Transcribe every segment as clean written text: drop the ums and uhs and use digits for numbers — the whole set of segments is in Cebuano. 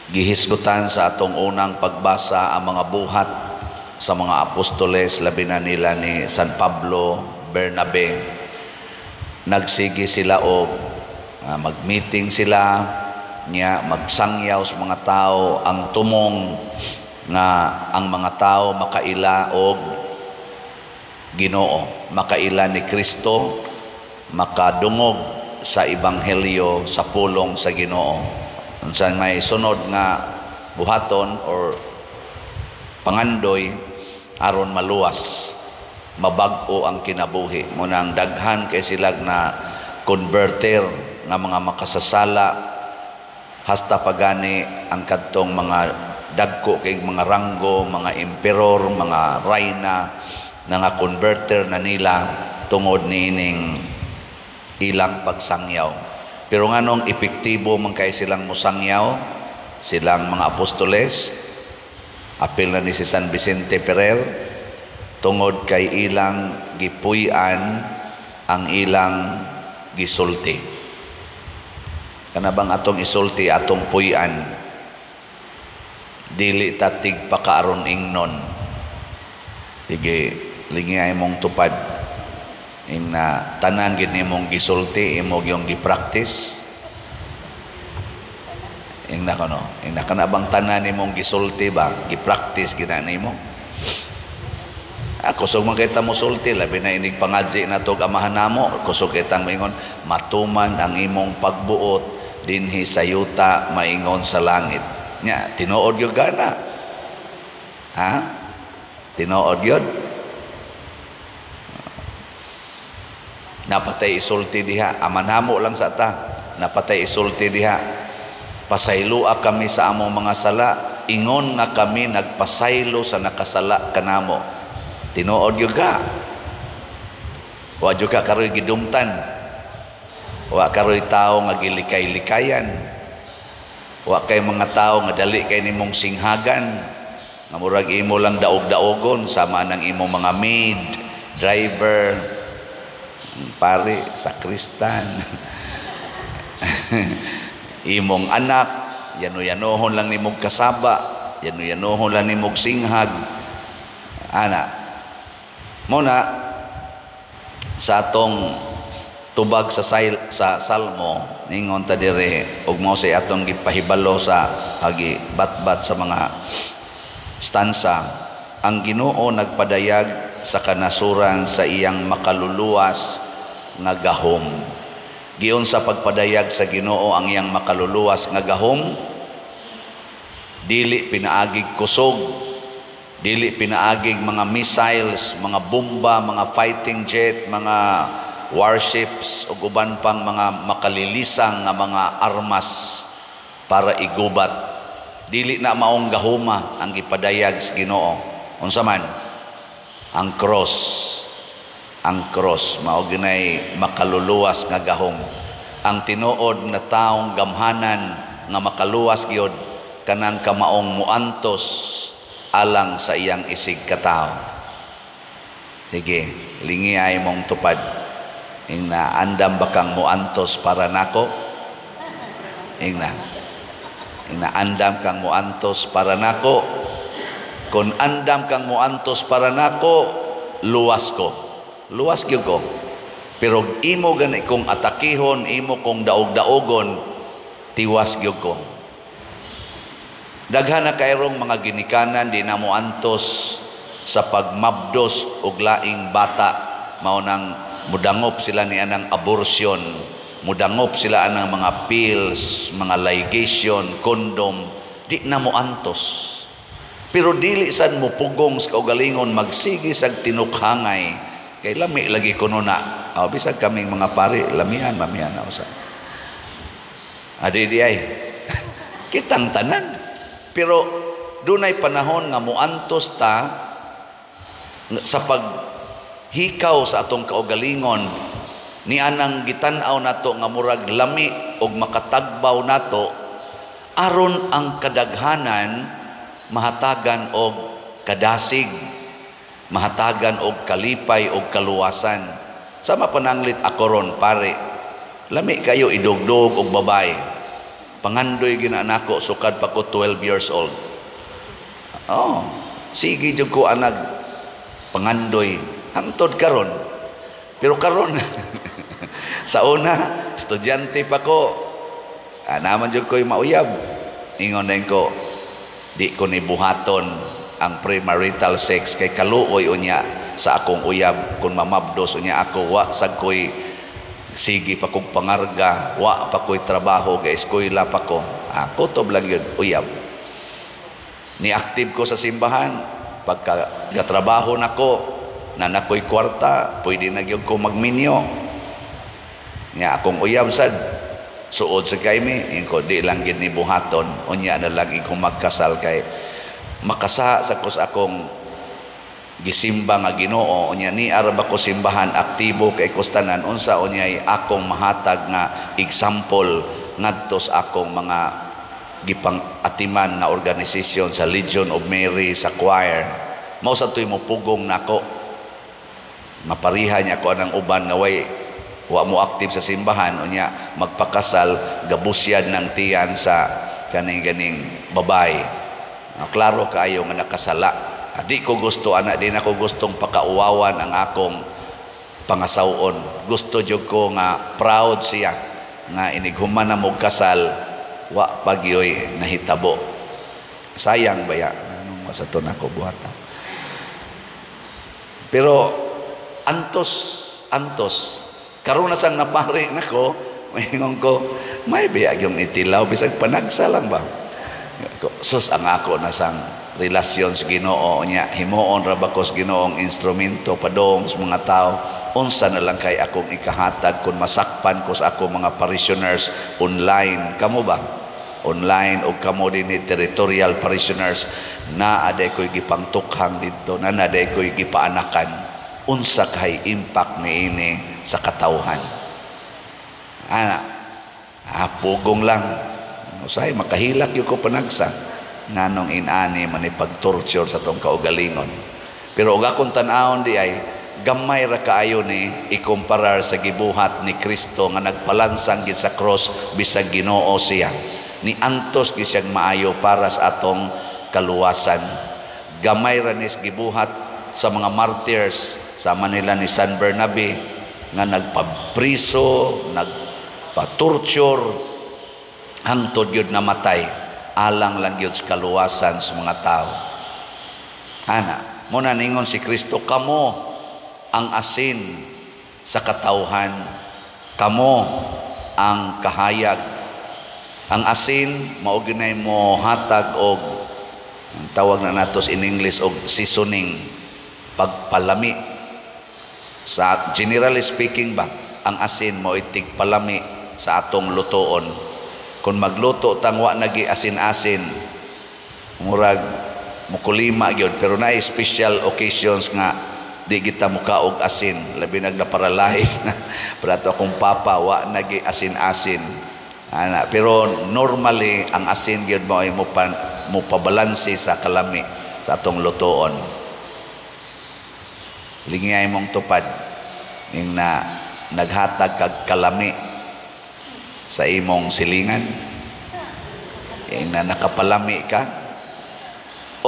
Gihisgutan sa atong unang pagbasa ang mga buhat sa mga apostoles, labi na nila ni San Pablo, Bernabe. Nagsige sila og mag-meeting sila niya, magsangyaw sa mga tao ang tumong nga ang mga tao makaila og Ginoo, makaila ni Kristo, makadungog sa ebanghelyo, sa pulong sa Ginoo. Unsa may sunod nga buhaton or pangandoy aron maluwas, mabag-o ang kinabuhi? Munang daghan kay sila na converter nga mga makasasala, hasta pagani ang kadtong mga dagko kay mga ranggo, mga emperor, mga rayna, nga converter na nila tungod niining ilang pagsangyaw. Pero nganong epektibo man kay silang musangyaw, silang mga apostoles, apil na ni si San Vicente Ferrer? Tungod kay ilang gipuy-an ang ilang gisulti. Kana bang atong isulti, atong puy-an? Dili ta tigpakaaron ingnon. Sige, lingi mong tupad. Ing na tanan gid nimong gisulti, imo gyung gi-practice. Ing na kono, ing na kana bang tanan nimong gisulti ba, gi-practice gina nimo? Ah, kusog man kita mosulti, labi na inig pangadzi na tog Amahan namo, kusog kitang maingon, "Matuman ang imong pagbuot dinhi sa yuta maingon sa langit." Nya, tinuod gyud gana? Ha? Tinuod gyud? Napatay isulti diha, amanhamo lang sa ta. Napatay isulti diha. "Pasayloa kami sa among mga sala, ingon nga kami nagpasaylo sa nakasala kanamo." Tinuod gyud ka? Wa gyud ka karoy gidumtan. Wa karoy tao nga gilikay-likayan. Wa kay mga tao nga dali kay nimong singhagan. Nga murag imo lang daog-daogon sama ng imong mga maid, driver, pare, sakristan. Imong anak, yano-yanohon lang nimong kasaba, yano-yanohon lang nimong singhag. Ana. Muna sa atong tubag sa Salmo, ningon ta dire ug mao say atong gipahibalo sa agi batbat sa mga stansa: ang Ginoo nagpadayag sa kanasuran sa iyang makaluluwas nga gahom. Giun sa pagpadayag sa Ginoo ang iyang makaluluwas nga gahom? Dili pinaagig kusog, dili pinaagig mga missiles, mga bomba, mga fighting jet, mga warships ug uban pang mga makalilisang nga mga armas para igubat. Dili na maong gahuma ang gipadayag sa Ginoo. Unsa man? Ang cross. Ang cross mao ginay makaluluwas nga gahom. Ang tinuod nga taong gamhanan nga makaluwas gyud, kanang kamaong muantos alang sa iyang isig katawo. Sige, lingi ay mong tupad. Ing na, andam ba kang muantos para nako? Ing na. Ing na, andam kang muantos para nako? Kung andam kang muantos para nako, luwas ko. Luwas gyud ko. Pero imo gani kong atakihon, imo kong daog-daogon, tiwas gyud ko. Daghan na kayrong mga ginikanan di na moantos sa pagmabdos og laing bata, mao nang mudangop sila ni anang abortion, mudangop sila anang mga pills, mga ligation, condom, di na moantos. Pero dili sad mo pugong sa kaugalingon magsige sag tinukhangay kay lami lagi kuno na. Oh, bisag kaming mga pari, lamian mamian na usa. Adi di ay kitang tanan. Pero dunay panahon nga moantos ta sa paghikaw sa atong kaugalingon ni anang gitan-aw nato nga murag lami og makatagbaw nato, aron ang kadaghanan mahatagan og kadasig, mahatagan og kalipay og kaluwasan. Sama pananglit ako ron, pare, lami kayo idugdog og babay. Pangandoy gina nako sukad pa ko 12 years old. Oh, sige jud ko anag pangandoy hangtod karon. Pero karon sa una, estudyante pa ko, naman jud ko'y mauyab. Ingon din ko, di ko ni buhaton ang premarital sex kay kaluoy unya sa akong uyab kung mamabdos unya ako. Wa sad ko'y, sige pa kong pangarga, wa pa ko'y trabaho, kay eskwela pa ko. Ako to lang yun uyab. Ni active ko sa simbahan. Pagka katrabaho nako na nakoy kwarta, pwede na gyud ko magminyo. Nya akong uyab sad suod sa kay mi. Ko di lang gid ni buhaton, unya na lang iko magkasal kay makasa sa ko sa akong gisimba nga Ginoo. Unya ni ara ba ko simbahan, aktibo kay kustanan, unsa unyay akong mahatag nga example ngadto sa akong mga gipang atiman nga organisasyon sa Legion of Mary, sa choir? Mao sa tuy mo pugong nako mapariha niya ko anang uban nga way wa mo active sa simbahan, unya magpakasal, gabusyad ng tiyan sa kaning ganing babay. Klaro kaayo nga nakasala. Di ko gusto ana, di na ko gustong pakauwawan ang akong pangasawon. Gusto jud ko nga proud siya nga inighuman na mo kasal, wa pagyoy nahitabo. Sayang baya anong sa to nako buhata. Pero antos antos karon na sang napari nako, maingon ko, may biya yung itilaw bisag panagsa lang ba. Sus, ang ako na sang relasyon sa Ginoo nya, himuon ra ba ko sa Ginoong instrumento padong sa mga tao? Unsa na lang kay akong ikahatag kung masakpan ko sa ako mga parishioners online, kamo ba online o kamo din ni territorial parishioners, naa day ko'y gipangtukhang didto, na naa ko'y gipaanakan? Unsa kay impact niini sa katawhan ana? Pugong lang, usay makahilak gyud ko panagsa nganong inani man pag-torture sa tong kaugalingon. Pero og akong tan-awon di ay gamay ra kaayo ni ikumparar sa gibuhat ni Kristo nga nagpalansang gid sa cross bisag Ginoo siya. Ni antos gid siyang maayo para sa atong kaluwasan. Gamay ra ni gibuhat sa mga martyrs sama nila ni San Bernabe nga nagpapriso, nagpa-torture hangtod gyud namatay alang lang gyud sa kaluwasan sa mga tao. Ana, mo na ningon si Kristo, "Kamo ang asin sa katawhan, kamo ang kahayag." Ang asin mao ginay mo hatag og ang tawag na natos in English og seasoning, pagpalami. Sa generally speaking ba, ang asin mo tigpalami sa atong lutoon. Kung magluto tang wa nagi asin-asin, murag mukulima gyud. Pero naay special occasions nga di kita mukaog asin, labi nag na-paralyze na. Pero ato akong papa, wa nagi asin-asin ana. Pero normally ang asin gyud mo ay mo pa, mo pabalanse sa kalami sa atong lutoon. Lingay mong tupad ing na naghatag kag kalami sa imong silingan, ing na nakapalami ka,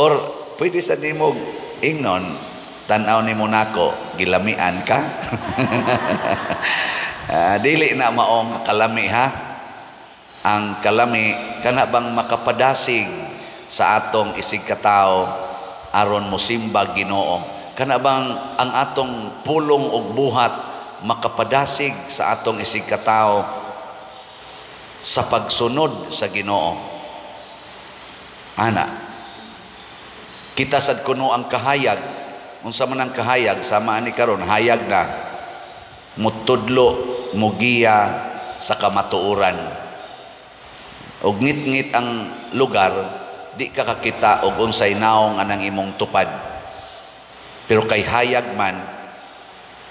or pwede sa nimo ingnon, tan-aw nimo nako, gilamian ka. Dili na maong kalami ha. Ang kalami kana bang makapadasig sa atong isig katao aron mosimba Ginoo? Kana bang ang atong pulong ug buhat makapadasig sa atong isig katao sa pagsunod sa Ginoo? Ana, kita sad kuno ang kahayag. Unsa man ang kahayag? Sama ani karon, hayag na mutudlo, mugiya sa kamatuoran. Og ngit-ngit ang lugar, di ka kakita og unsay naong anang imong tupad. Pero kay hayag man,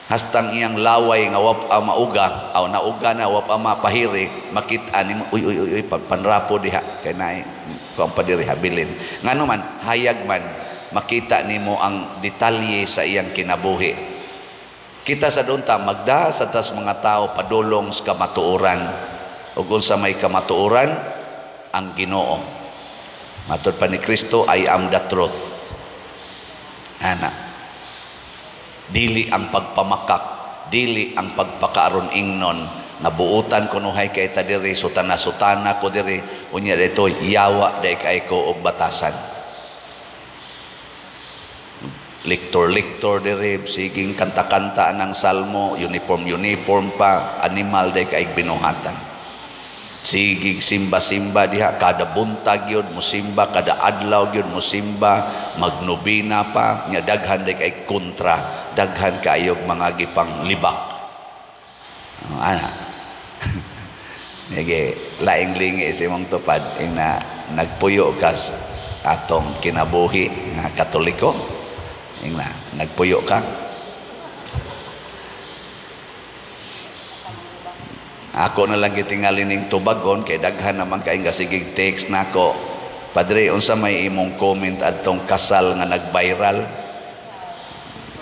hastang iyang laway nga wa pa mauga aw nauga na, wa pa mapahiri, makita nimo, "Uy, uy, uy, uy, panrapo diha kay naay kuan pa diri habilin." Ngano man hayag man, makita nimo ang detalye sa iyang kinabuhi. Kita sa unta magda sa tas mga tao padulong sa kamatuoran. Ug unsa may kamatuoran? ang Ginoo. Matod pa ni Kristo, "I am the truth." Ana. Dili ang pagpamakak, dili ang pagpakaaron ingnon nga buutan kunuhay kay ta diri, sutana-sutana ko diri, unya dito yawa day kay ko og batasan. Lektor-lektor diri, siging kanta-kanta ng salmo, uniform-uniform pa, animal day kay binuhatan. Sigig simba-simba diha kada buntag yun musimba, kada adlaw yun musimba, magnobina pa nya, daghan day kay kontra, daghan kaayog mga gipang libak. Oh, ana. Nige, laing lingi sa imong tupad ing na nagpuyo kas atong kinabuhi nga Katoliko, ing na nagpuyo ka. Ako na lang gitingali ning tubagon kay daghan naman kay gasigig text nako. "Padre, unsa may imong comment adtong kasal nga nag-viral?"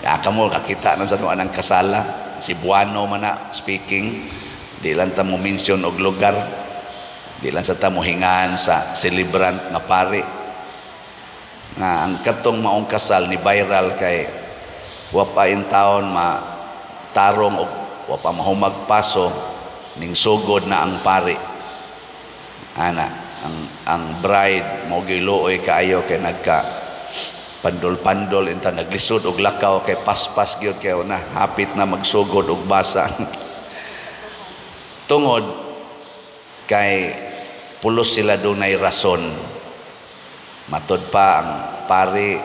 Ah, kamo kakita man sa anang kasala, Cebuano man na speaking. Di lang ta mo mention og lugar. Di lang sa ta mo hingan sa celebrant nga pari. Nga ang katong maong kasal ni viral kay wa pa in taon ma tarong og wa pa mahumag paso ning sugod na ang pari. Ana, ang bride mo giluoy kaayo kay nagka pandol-pandol inta naglisod og lakaw kay paspas gyud kay na hapit na magsugod og basa. Tungod kay pulos sila dunay rason. Matod pa ang pari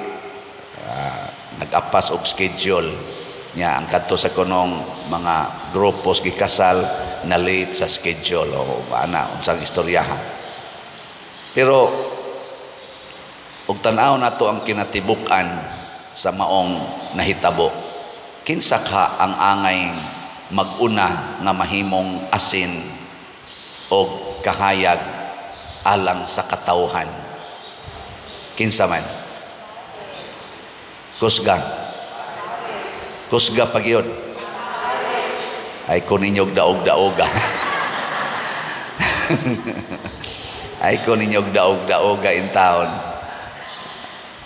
nag-apas og schedule nya, ang kadto sa kunong mga grupos gikasal na late sa schedule o ana unsang istoryaha. Pero ug tan-aw nato ang kinatibuk-an sa maong nahitabo. Kinsa ka ang angay mag-una nga mahimong asin o kahayag alang sa katawhan? Kinsa man? Kusga. Kusga pagyod. Ay ko ninyog daog-daoga. Ay ko ninyog daog-daoga in taon.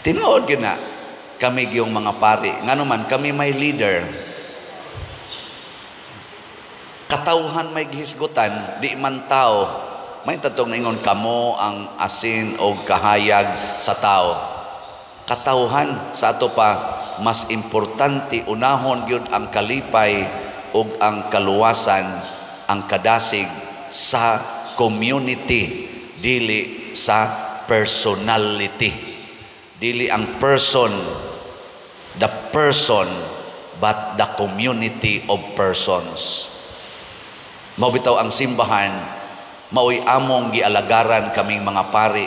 Tinuod gyud na kami gyung mga pari. Ngano man kami may leader. Katawhan may gihisgutan, di man tao. May tatong ingon kamo ang asin o kahayag sa tao. Katawhan sa ato pa mas importante unahon gyud ang kalipay ug ang kaluwasan, ang kadasig sa community, dili sa personality. Dili ang person, the person, but the community of persons. Mao bitaw ang simbahan, mao'y among gialagaran kaming mga pari.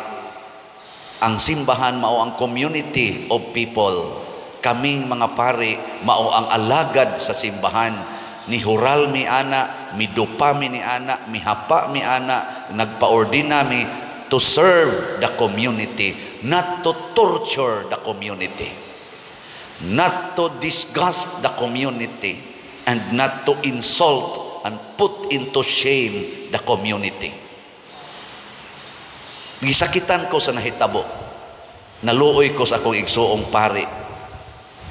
Ang simbahan mao ang community of people. Kaming mga pari mao ang alagad sa simbahan. Nihural mi ana, midupa mi ni ana, mihapa mi ana, nagpaordina mi to serve the community, not to torture the community, not to disgust the community, and not to insult and put into shame the community. Gisakitan ko sa nahitabo. Naluoy ko sa akong igsuong pari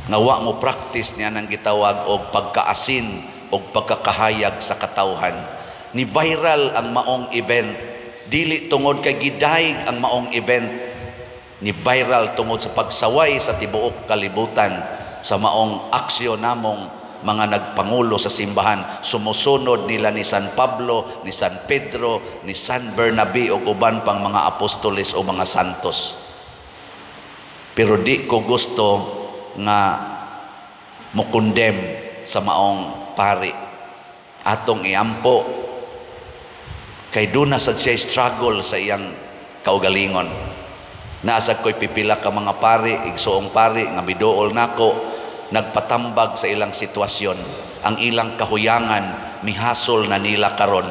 nga wa mo practice niya nang gitawag og pagkaasin og pagkakahayag sa katawhan. Ni viral ang maong event dili tungod kay gidayeg ang maong event, ni viral tungod sa pagsaway sa tibuok kalibutan sa maong aksyon namong mga nagpangulo sa simbahan. Sumusunod nila ni San Pablo, ni San Pedro, ni San Bernabe ug uban pang mga apostoles o mga santos. Pero di ko gusto nga mokondem sa maong pari. Atong iampo kay duna sad siya struggle sa iyang kaugalingon. Naasad ko'y pipila ka mga pari, igsuong pari nga miduol nako, nagpatambag sa ilang sitwasyon, ang ilang kahuyangan mihasol na nila karon.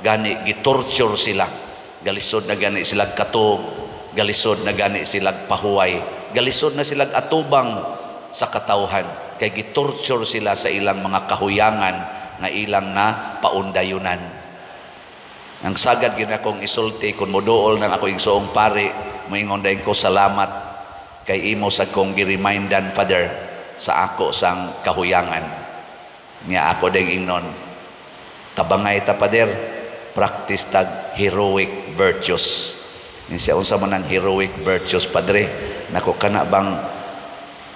Gani gitorture sila, galisod na gani sila katuog, galisod na gani sila pahuway, galisod na sila atubang sa katawhan kay gitorture sila sa ilang mga kahuyangan nga ilang na paundayunan. Ang sagad gid akong isulti, kung moduol nang ako igsuong pari, moingon dayon ko, "Salamat kay imo sa kong gi-remindan, Father, sa ako sang kahuyangan." Nya ako ding ingnon, "Tabangay ta, Father, practice tag heroic virtues." Siya, "Unsa man ang heroic virtues, Padre?" Nako, kana bang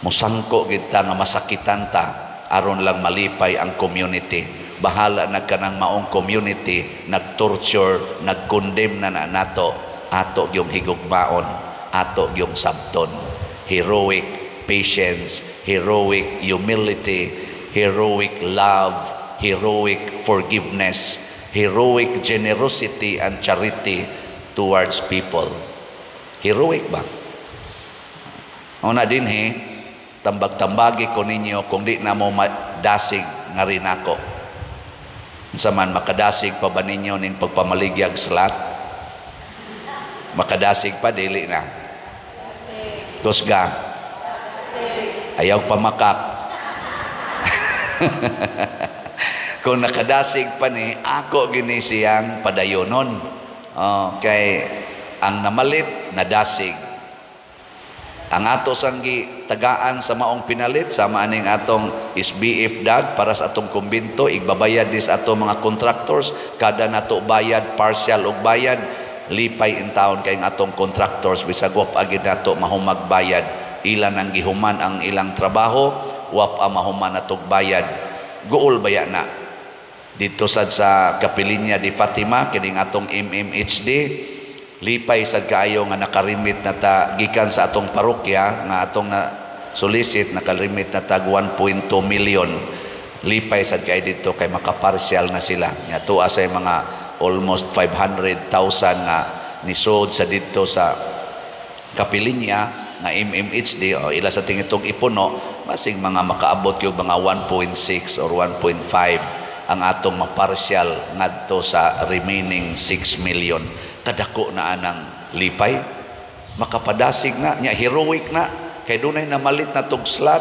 musangko gid ta nga masakitan ta aron lang malipay ang community. Bahala na kanang maong community nag-torture, nag-condemn na na nato, ato gyung higugmaon, ato gyung sabton. Heroic patience, heroic humility, heroic love, heroic forgiveness, heroic generosity and charity towards people. Heroic ba? Una din he, tambag-tambagi ko ninyo kung di na mo dasig nga rin ako. Unsa man, makadasig pa ba ninyo ning pagpamaligyag slot? Makadasig pa, dili na? Kusga. Ayaw pamakak. Kung nakadasig pa ni, ako gini siyang padayonon. Oh, kay ang namalit, nadasig. Ang ato sang tagaan sa maong pinalit sama aning atong SBF dag para sa atong kumbinto, igbabayad dis ato mga contractors, kada nato bayad partial og bayad, lipay in taon kay atong contractors bisag wa pa gid nato mahumag bayad, ilan ang gihuman ang ilang trabaho, wa pa mahuman natog bayad. Guol baya na dito sad sa Kapilinya di Fatima kining atong MMHD. Lipay sad kaayo nga nakarimit na ta gikan sa atong parokya nga atong na solicit, nakarimit na tag 1.2 million. Lipay sad kay dito kay makapartial na sila nga tuwa sa mga almost 500,000 nga nisod sa dito sa Kapilinya nga MMHD. O ila sa tingitong ipuno, basig mga makaabot yung mga 1.6 or 1.5 ang atong mapartial ngadto sa remaining 6 million. Kadako na anang lipay, makapadasig na nya, heroic na kay dunay namalit na tog slot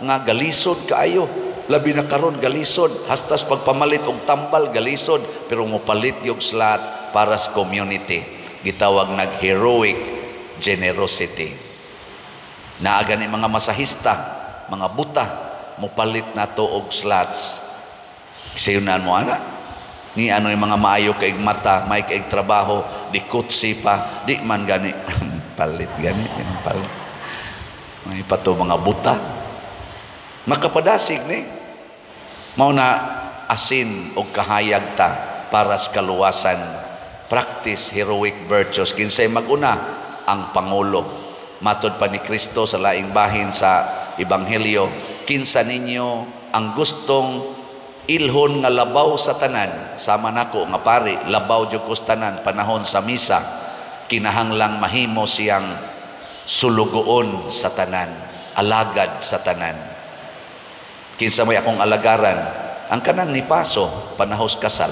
nga galisod kaayo. Labi na karon galisod, hastas pagpamalit og tambal galisod, pero mopalit yung slot para sa community. Gitawag nag heroic generosity. Naa gani mga masahista, mga buta, mopalit na to og slots. Sayunan mo ana ni ano yung mga maayo kay mata, may kay trabaho, di kutsi pa, di man gani palit gani palit. May pato mga buta makapadasig ni mao na asin og kahayag ta para sa kaluwasan. Practice heroic virtues. Kinsay maguna? Ang pangulo. Matod pa ni Kristo sa laing bahin sa Ebanghelyo, "Kinsa ninyo ang gustong ilhon nga labaw sa tanan," sama nako nga pari, labaw jud ko sa tanan panahon sa misa, "kinahanglang mahimo siyang sulugoon sa tanan, alagad sa tanan." Kinsa may akong alagaran? Ang kanang nipaso panahos kasal.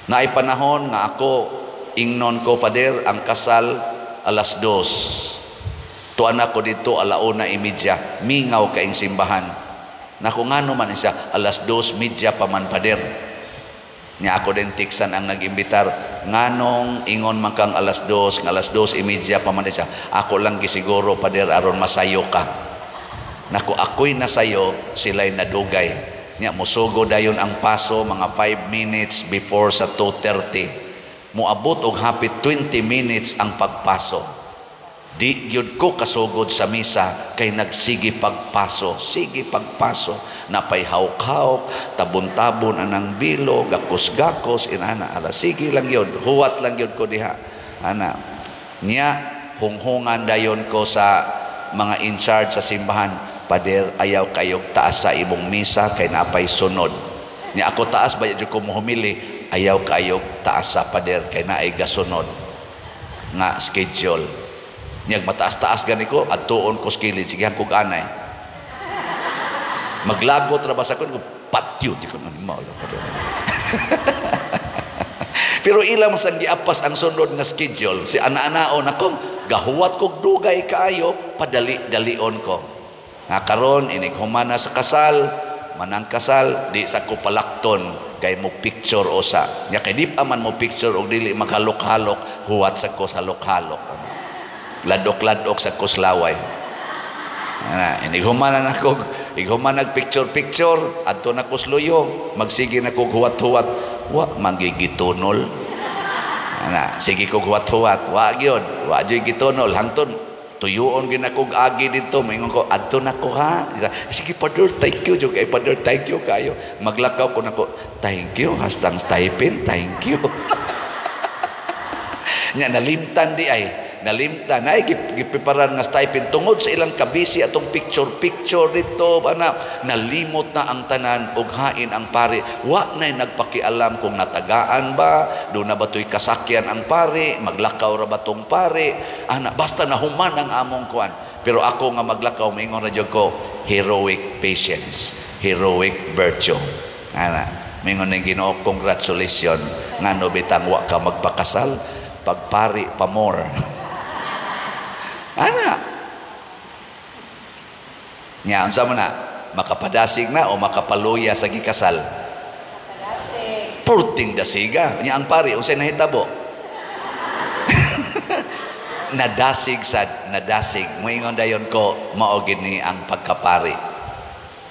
Naay panahon nga ako ingnon ko, "Father, ang kasal 2:00." Tuan ako dito 1:30, mingaw kaing simbahan. Nako, ngano man siya 2:30 pa man, Pader? Nya ako din tiksan ang nag-imbitar, "Nganong ingon man kang 2:00, nga 2:30 pa man siya?" "Ako lang gisiguro, Pader, aron masayo ka." Nako, ako'y nasayo, sila'y nadugay. Nya musugo dayon ang paso mga 5 minutes before sa 2:30. Muabot og hapit 20 minutes ang pagpaso. Di gyud ko kasugod sa misa kay nagsige pagpaso, sige pagpaso, napay hawk-hawk, tabon-tabon anang bilo, gakos-gakos inana, ala sige lang yun, huwat lang yun ko diha. Ana, nya hunghungan dayon ko sa mga in charge sa simbahan, "Pader, ayaw kayog taas sa imong misa kay napay sunod." Nya ako taas ba jud ko mohumili, "Ayaw kayog taas sa pader kay naay gasunod nga schedule." Niyag mataas-taas gani ko, adtuon ko sa kilid, sige kog anay. Maglagot ra ba sa ko, patyo, di ko animal. Pero ila mas ang giapas ang sunod nga schedule, si ana-anaon akong gahuwat kog dugay kaayo, padali-dalion ko. Nga karon inig humana sa kasal, Manang kasal, di sa ko palakton kay mo picture usa. Nya kay di pa man mo picture og dili maghalok-halok, huwat sa ko sa halok-halok. Ladok-ladok sa kuslaway. Ana, inighuman na nako, ighuman nag picture-picture, adto na ko sluyo, magsige na ko huwat-huwat, wa magigitunol. Ana, sige ko huwat-huwat, wa gyud, wa gyud gitunol hangtod tuyuon gyud ako agi dito, moingon ko, "Adto na ko ha." "Sige, Father, thank you jud kay, Father, thank you kayo." Maglakaw ko nako, "Thank you hastang stipend, thank you." Nya nalimtan di ay, nalimtan ay gipreparan nga stipend tungod sa ilang kabisi atong picture picture dito ana, nalimot na ang tanan ug hain ang pari. Wa nay nagpakialam kung natagaan ba, do na ba to'y kasakyan ang pari, maglakaw ra ba tong pari ana, basta nahuman ang among kuan. Pero ako nga maglakaw, moingon ra jud ko, "Heroic patience, heroic virtue." Ana, mingon ning Ginoo, "Congratulations, ngano bitang wa ka magpakasal, pagpari pa more." Ana. Nya unsa man na? Makapadasig na o makapaluya sa gikasal? Padasig. Purting dasiga. Nya ang pari, unsay nahitabo? Nadasig sad, nadasig. Moingon dayon ko, mao gini ang pagkapari.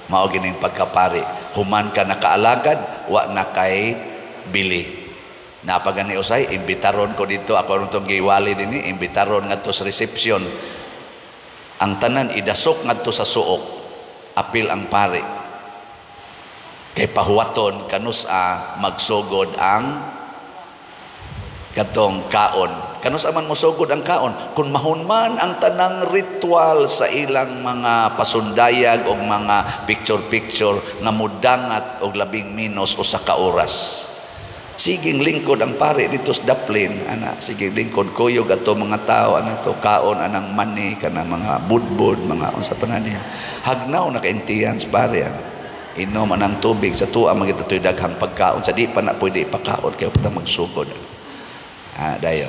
Mao gini ang pagkapari. Human ka nakaalagad, wa na kay bili. Napagani usay, imbitaron ko dito, ako nung tong giwali dinhi, imbitaron ngadto sa reception. Ang tanan idasok ngadto sa suok, apil ang pare. Kay pahuwaton kanus-a magsugod ang katong kaon. Kanus-a man mosugod ang kaon kung mahunman ang tanang ritual sa ilang mga pasundayag o mga picture-picture nga mudangat og labing minos 1 ka oras. Siging lingkod ang pare dito sa daplin ana, siging lingkod, kuyog ato mga tao ana to kaon anang mani kana mga budbud, mga unsa pa na niya. Hagnaw nakaintihan sa pare ana. Inom anang tubig sa tuwa, magita to'y daghang pagkaon sa di pa na pwede ipakaon kay pa magsugod. Ah, dayon.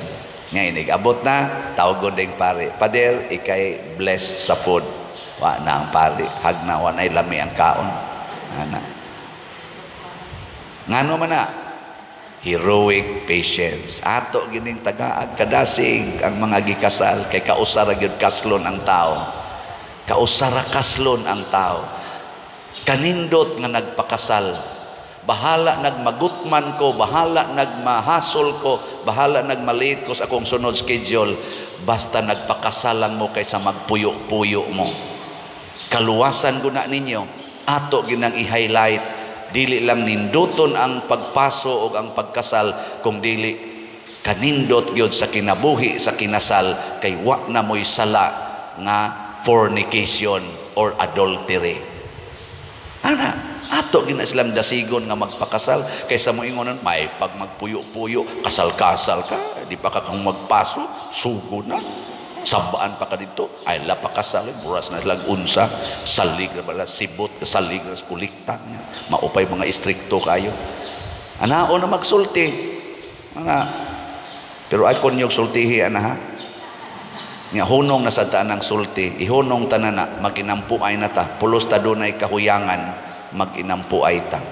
Nga inig abot na, tawagon ding pare. "Pader, ikay bless sa food." Wa na ang pare, hagnaw, wa na lami ang kaon. Ana. Ngano man na? Heroic patience. Ato gining tagaag kadasig ang mga gikasal kay kausara gyud kaslon ang tao. Kausara kaslon ang tao. Kanindot nga nagpakasal. Bahala nagmagutman ko, bahala nagmahasol ko, bahala nagmalate ko sa akong sunod schedule, basta nagpakasal lang mo kaysa magpuyo-puyo mo. Kaluwasan ko na ninyo, ato ginang i-highlight, dili lang ninduton ang pagpaso o ang pagkasal, kung dili kanindot gyud sa kinabuhi sa kinasal kay wa na mo'y sala nga fornication or adultery. Ana, ato gina silang dasigon nga magpakasal kaysa mo ingonon may pag magpuyo-puyo, kasal-kasal ka, di pa ka kang magpaso, sugo na. Sabaan pa ka dito, ay la pakasal, buras na silang unsa, salig na bala, sibot, salig na kulikta niya. Maupay mga istrikto kayo. Anao na magsulti. Ana. Pero ay kon sultihi ana ha. Nga hunong na sa ng sulti, ihunong tanan na maginampuay na ta, pulos ta dunay kahuyangan, maginampuay ta.